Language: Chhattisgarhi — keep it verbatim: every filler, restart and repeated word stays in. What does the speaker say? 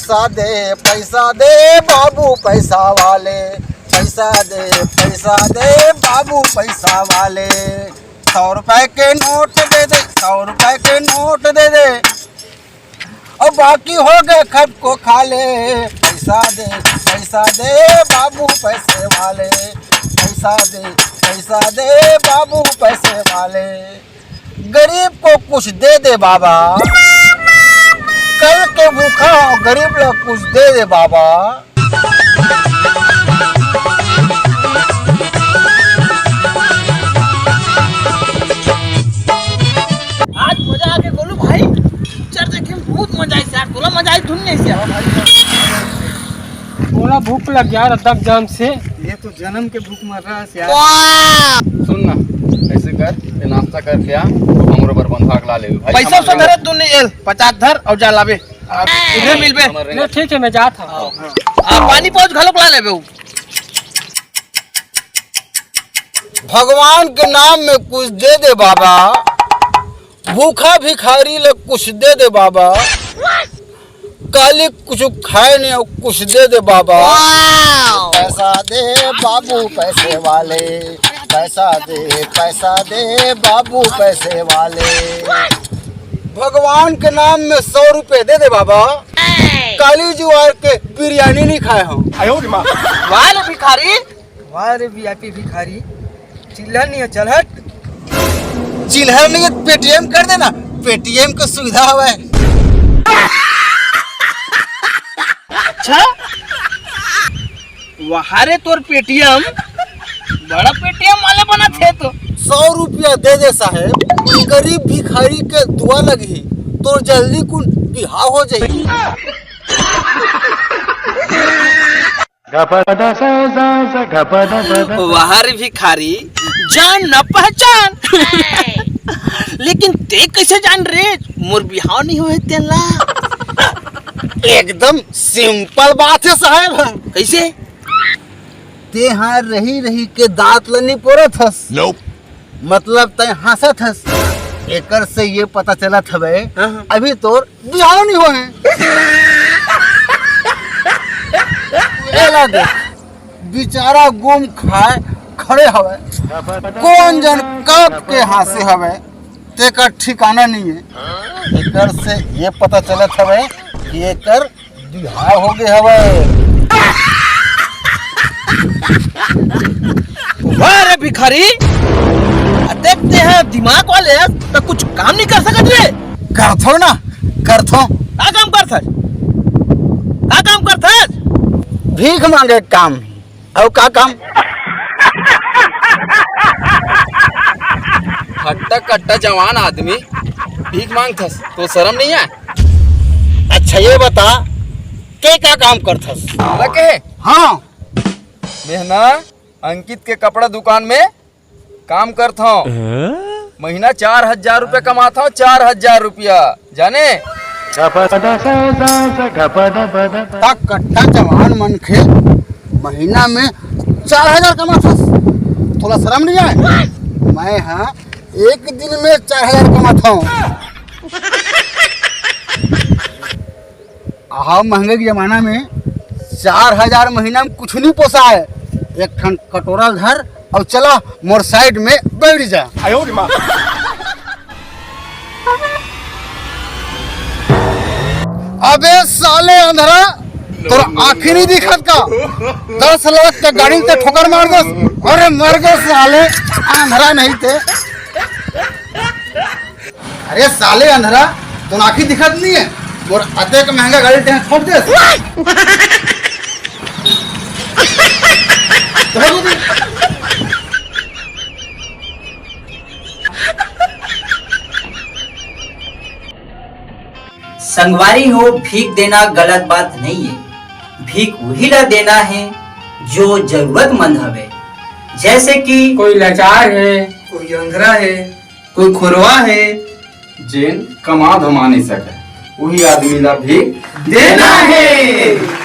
पैसा दे, पैसा दे बाबू पैसा वाले, पैसा दे, पैसा दे बाबू पैसा वाले। सौ रुपए के नोट दे दे, सौ रुपए के नोट दे दे, और बाकी हो गए खप को खा ले। पैसा दे, पैसा दे बाबू पैसे वाले, पैसा दे, पैसा दे बाबू पैसे वाले। गरीब को कुछ दे दे बाबा, कल के भूखा हो, गरीब ला कुछ दे दे बाबा। आज मजा आके बोलू भाई, पिक्चर देखे में बहुत मजा आइस यार। तोला मजा आइस धुन नहीं से? थोड़ा भूख लग गया यार, दब जाम से। ये तो जन्म के भूख मर रहा है यार। सुन ना, ऐसे कर, ये नाश्ता करके आ, तो हमरो बर बंधा के ला ले भाई। पैसा हमारे से घर धरे तू नहीं एल, पचास धर और जा लाबे। इधर मिलबे। हमारे नहीं, ठीक है, मैं जात हूँ। आ, पानी पाउच घलोक ला लेबे। भगवान के नाम में कुछ दे दे बाबा, भूखा भिखारी ले कुछ दे दे बाबा, काली कुछ खाए नहीं, कुछ दे दे बाबा। पैसा दे बाबू पैसे वाले, पैसा दे, पैसा दे बाबू पैसे वाले। भगवान के नाम में सौ रुपए दे दे बाबा, काली जुआर के बिरयानी नहीं खाए हम। वाह रे भिखारी, वाह रे वीआईपी भिखारी, चिल्हर नहीं है, चल हट। चिल्हर नहीं है, पेटीएम कर देना, पेटीएम के सुविधा हवे। अच्छा, वाह रे तोर पेटीएम, बड़ा पेटीएम वाले बनत हे तो। सौ रुपया दे दे साहेब, गरीब भिखारी के दुआ लगही, तोर जल्दी कुन बिहाव हो जाही। वाह रे भिखारी, जान न पहचान। लेकिन ते कैसे जान रे, मोर बिहाव नहीं होए तेला? एकदम सिंपल बात है साहेब। कैसे? ते हा रही रही के दांत ल नहीं पोरत हस। मतलब तय हंसत हस, एकर से ये पता चलत हवे, हाँ, हाँ। अभी तोर बिहाव नहीं होए। एला देख, बेचारा गुम खाए खड़े हवे, कौन जन कब के हंसे हवे, तेकर ठिकाना नहीं है। एकर से ये पता चलत हवे कि एकर बिहाव हो गए हवे। वाह रे भिखारी, अतेक ते हा दिमाग वाले, तो कुछ काम नहीं कर सकत रे? करथो ना, करथो। का काम करथस? का काम करथस? भीख मांगे काम। अउ का काम? हट्टा कट्टा जवान आदमी भीख मांगथस, तो शर्म नहीं है? अच्छा ये बता, के का काम करथस? लगे? हाँ। मेहना अंकित के कपड़ा दुकान में काम करथव। महीना चार हजार रुपया कमाथव, चार हजार रुपया, जाने? ता कट्टा जवान मनखे महीना में चार हजार कमाथस, तोला शर्म नहीं आए? मैं हाँ एक दिन में चार हजार कमाथव। आहा, महंगे के जमाना में चार हजार महीना में कुछ नहीं पोसाए। एक ठन कटोरा धर और चला मोर साइड में बैठ जा। अबे साले अंधरा, तोर आँखी नहीं दिखत का? दस लाख के गाड़ी ते ठोकर मार दस। अरे मर गए साले, अंधरा नहीं थे। अरे साले अंधरा, तोर आँखी दिखत नहीं है? मोर अतेक महंगा गाड़ी ते ठोक दे। संगवारी हो, भीख देना गलत बात नहीं है। भीख वही ला देना है जो जरूरतमंद हवे, जैसे कि कोई लाचार है, कोई अंधरा है, कोई खोरवा है, जेन कमा धमा नहीं सके, वही आदमी ला भीख देना है।